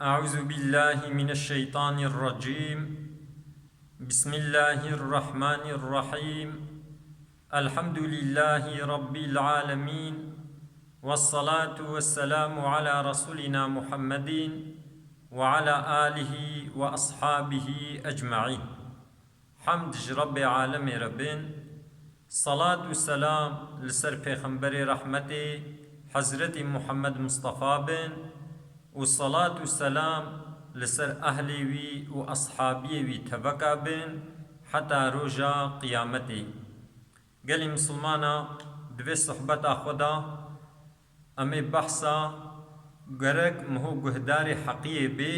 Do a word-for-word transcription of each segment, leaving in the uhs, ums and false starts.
أعوذ بالله من الشيطان الرجيم. بسم الله الرحمن الرحيم. الحمد لله رب العالمين. والصلاة والسلام على رسولنا محمد وعلى آله وأصحابه أجمعين. Hemd ji Rebbê alemê re bin, salat û selam li ser Pêxemberê rehmetê Hezretî Muhammed Mustafa bin û salat û selam li ser ehlê wî û eshabiyê wî teveka bin heta roja qiyametê. Gelî misilmana, di vê sohbeta xwe de em ê behsa gerek miho guhdarê heqiyê bê,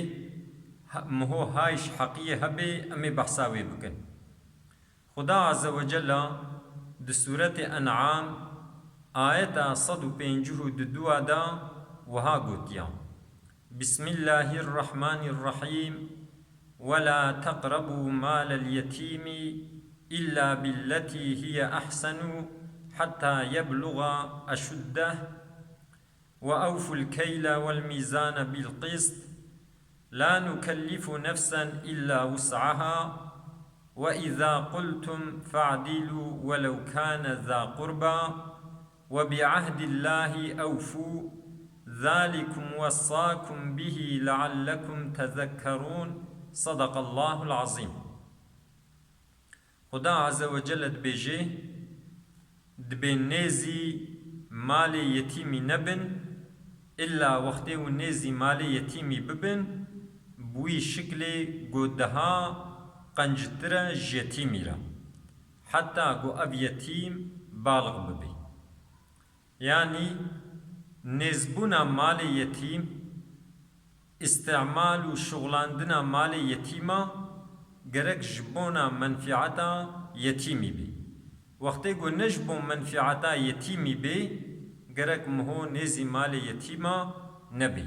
he-, miho hay ji heqiyê hebê, em ê behsa wê bikin. Xuda Azze ve Cella di Sûretê En'am ayeta sed û pêncî û du de wiha gotiya: Bismillahirrahmanirrahim. ولا تقربوا مال اليتيم إلا بالتي هي أحسن حتى يبلغ أشده وأوفوا الكيل والميزان بالقسط لا نكلف نفسا إلا وسعها وإذا قلتم فاعدلوا ولو كان ذا قربى وبعهد الله أوفوا ذلكم وصاكم به لعلكم تذكرون. صدق الله العظيم. Xuda Azze ve Celle dibêje: Dibê nêzî malê yetîmî nebin, illa wextê û nêzî malê yetîmî bibin, bi wî şiklê ku daha qenctir e ji yetîmî re, heta ku ev yetîm balix bibe. Yanî nêzbûna malê yetîm, îstîmal û şixulandina malê yetîma gerek ji bona menfîeta yetîmî bê. Wextê ku ne ji bo menfîeta yetîmî bê, gerek miho nêzî malê yetîma nebê.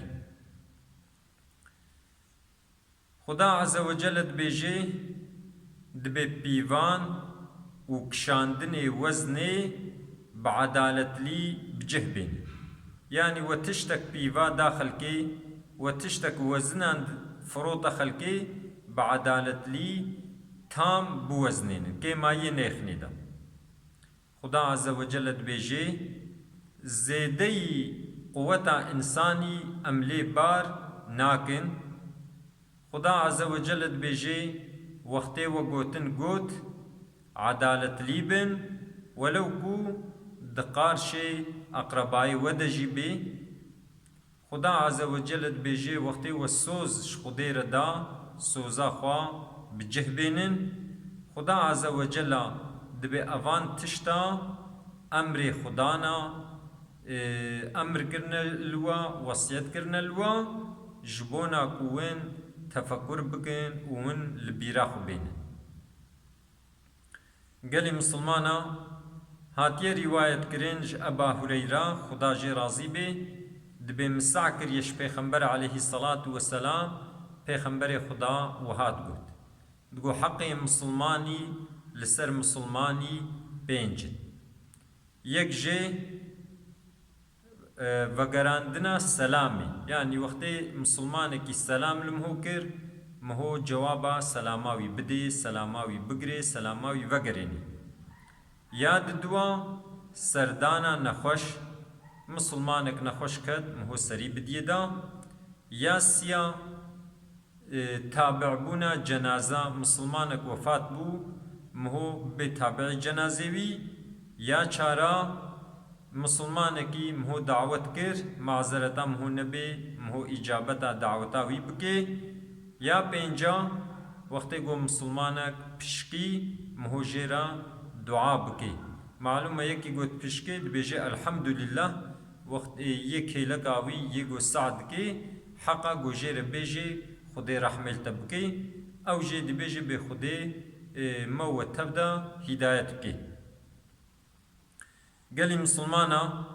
Xuda Azze ve Celle dibêje: Dibê pîvan û kişandinê weznê bi edaletlî bi cih bên. Yanî we tiştek pîva da xelkê, we tiştek wezinan firota xelkê, bi edaletlî tam biweznênin. Kêmayiyê nêxinê de. Xuda Azze ve Celle dibêje: Zêdeyî quweta însanî em lê bar nakin. Xuda Azze ve Celle dibêje: Wextê we gotin got, edaletlî bin, welew ku di qarşê eqrebayê we de jî bê. Xuda Azze ve Celle dibêje: Wextê we soz ji Xwedê re da, soza xwe bi cih bênin. Xuda Azze ve Celle dibê evan tişta emrê Xudan a, e, emr kirine li we, wesiyet kirine li we, ji bona ku win tefekur bikin û win li bîra xwe bênin. Gelî misilmana, hatiye rîwayet kirin ji Eba Hureyra, Xuda jê razî bê, dibê min seh kiriye ji Pêxember aleyhî selatu weselam, Pêxemberê Xuda wiha digot: Digo, heqê misilmanî li ser misilmanî pênc in. Yek jê, e, vegerandina selamê. Yanî wextê misilmanekî selam li miho kir, miho cewaba selama wî bidê, selama wî bigirê, selama wî vegerênê. Ya diduwa, serdana nexweş, misilmanek nexweş ket, miho serî bidiyê da. Ya siya, e, tabi'bûna cenaza, misilmanek wefat bû, miho bê tabi'î cenazê wî. Ya çara, misilmanekî miho dawet kir, mazereta miho nebê, miho îcabeta daweta wî bike. Ya pênca, wextê ku misilmanek pişkî, miho jê re dua bike. Malûm e, yekî ku dipişkê dibêje Elhamdulillah, wext, ê, yê kêleka wî yê ku seh dike, heqa ku jê re bêje Xwedê rehmê li te bike, ew jê dibêje bê Xwedê, ê, me we tev de hîdayet bike. Gelî misilmana,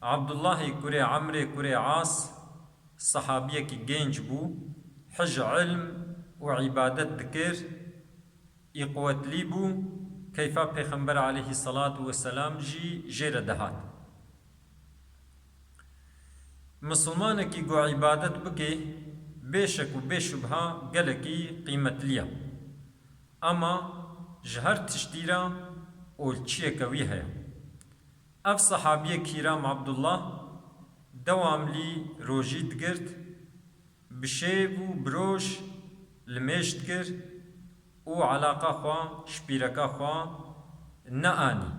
Abdullahê kurê Emrê kurê As, sehabiyekî genc bû, hij ilm û îbadet dikir, î quwetlî bû, keyfa Pêxember aleyhî selatu weselam jî jê re dihat. Misilmanekî ku îbadet bike, Bêşek û bêşubha gelekî qîmetliya. Ama ji her tiştî re olçiyeke wî heye. Ev sehabiyê kîram Abdullah dewamlî rojî digirt, bi şev û bi roj limêj dikir û elaqa xwe, şipîreka xwe neanî.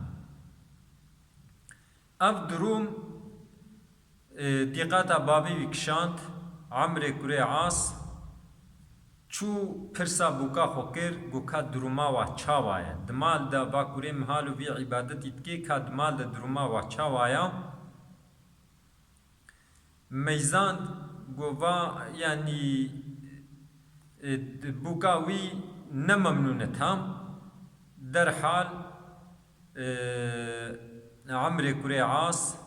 Ev durum, e, dîqeta bavê wî kişand, Emrê kurê As, çû pirsa bûka xwe kir, got, ka duruma wa çawa ye? Di mal de va kurê min halo vî îbadetî dikê, ka di mal de duruma wa çawa ye? Meyzand, got, va, yanî, e, bûka wî ne memnûn e tam. Derhal, e, Emrê kurê As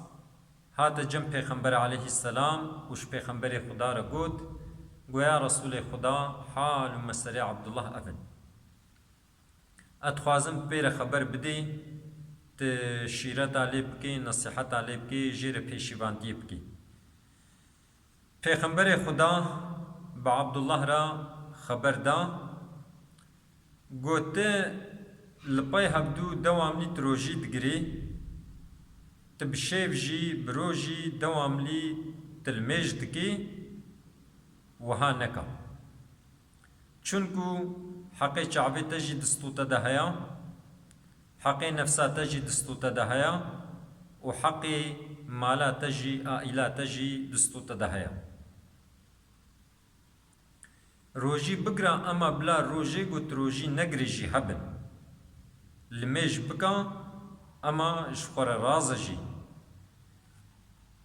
hate cem Pêxember aleyhisselam û ji Pêxemberê Xuda re got, got, ya Resûlê Xuda, hal û meselê Abdullah ev in. Ez dixwazim pê re xeber bidê, tu şîreta lê bikê, nesîheta lê bikê, jê re pêşîvantiyê bikê. Pêxemberê Xuda bi Abdullah re xeber da, got, li pey hevdû dewamlî tu rojî digirî, tu bi şev jî, bi roj jî dewamlî tu limêj dikî, wiha neka. Çunku heqê çavê te jî distû te de heye, heqê nefsa te jî distû te de heye û heqê mala te jî, aîla te jî distû te de heye. Rojî bigira, ema bila rojê ku tu rojî negirê jî hebin. Limêj bika, ema ji xwe re raze jî.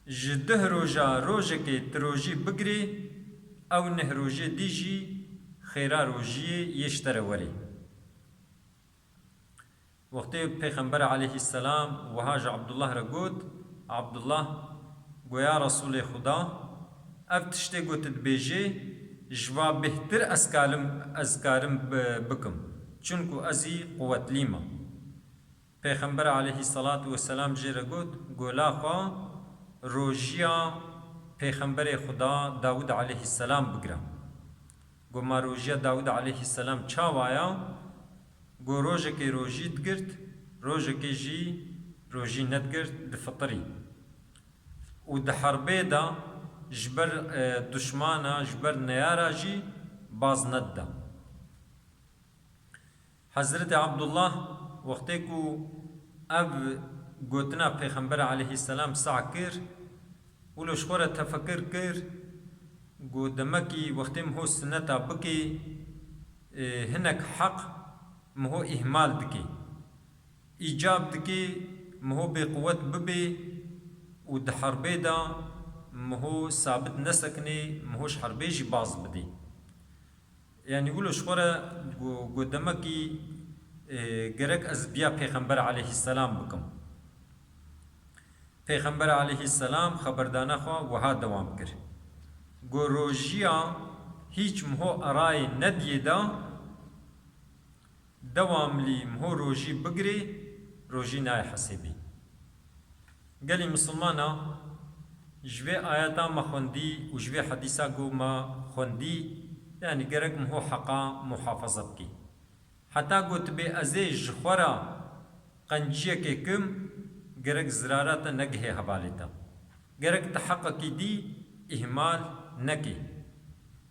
Ji dih roja rojekê tu rojî bigirê, ew neh rojê dî jî xêra rojiyê yê ji te re werê. Wextê Pêxember aleyhisselam wiha ji Abdullah re got, Abdullah got, ya Resûlê Xuda, ev tiştê ku tu dibêjê, ji va bêhtir ez karim, ez karim bi-, bikim, çunku ez î quwetlî me. Pêxember aleyhisselatu vesselam jê re got, got, la xwe rojiya Pêxemberê Xuda Dawud aleyhisselam bigira. Got, ma rojiya Dawud aleyhisselam çawa ya? Got, rojekê rojî digirt, rojekê jî rojî nedigirt, difitirî. Û di herbê de ji ber, e, duşmana, ji ber neyara jî baz nedida. Hezretê Abdullah wextê ku ev gotina Pêxember aleyhisselam sah kir, wilo ji xwe re tefekir kir, got, demekî wextê miho sineta bikê, e, hinek heq miho îhmal dikê. Îcab dikê miho bêquwet bibê û di herbê de miho sabit nesekinê, miho ji herbê jî baz bidê. Yanî wilo ji xwe re got, got, demekî, e, gerek ez biya Pêxember aleyhisselam bikim. Pêxember aleyhisselam xeberdana xwe wiha dewam kir. Got, rojiya hîç miho erayê nediyê de dewamlî miho rojî bigirê, rojî nayê hesêbî. Gelî misilmana, ji vê ayeta me xwendî û ji vê hedîsa ku me xwendî, yanî gerek miho heqa muhafaza bikî. Heta gotibê ez ê ji xwe re qenciyekê kim, gerek zirara te negihê hevalê te. Gerek tu heqekî dî îhmal nekî.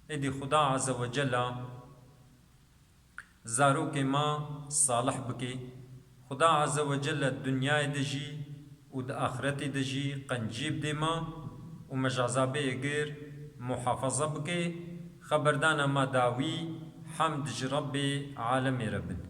Êdî Xuda Azze ve Cella zarokê me salih bike. Xuda Azze ve Celle dinyayê de jî û di axiretê de jî qenciyê bidê me û me ji ezabê êgir muhafaza bike. Xeberdana me dawî, hemd ji Rebbê alemê re bin.